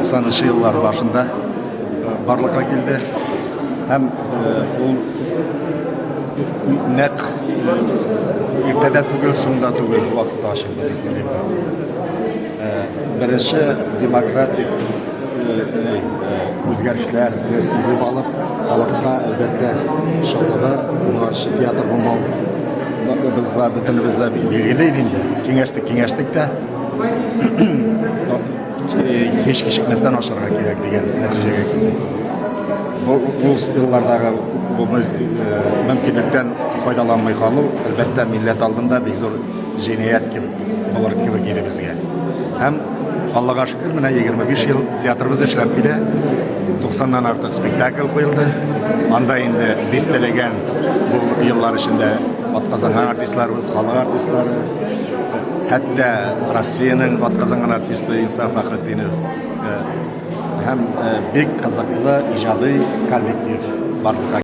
90 еллар башында барлыкка килде. Һәм ул нәкъ иртә дә түгел, соң да түгел вакытта ачылды дип уйлыйм. Беренче демократик үзгәрешләр сизеп алып, халыкка, әлбәттә, Чаллыда моңарчы театр булмау безгә бөтенебез дә билгеле иде инде. Киңәштек, киңәштек тә. Һич кичекмәстән ачарга кирәк дигән нәтиҗәгә килдек. Бу ул еллардагы бу мөмкинлектән файдаланмый калу, әлбәттә, милләт алдында бик зур җинаять кебек булыр кебек иде безгә. Һәм Аллага шөкер, менә 25 ел театрыбыз эшләп килә. 90-нан артык спектакль куелды. Анда инде дистәләгән бу еллар эчендә атказанган артистларыбыз, халык артистлары, хәтта Россиянең атказанган артисты Инсаф Фәхретдинов һәм бик кызыклы иҗади коллектив барлыкка.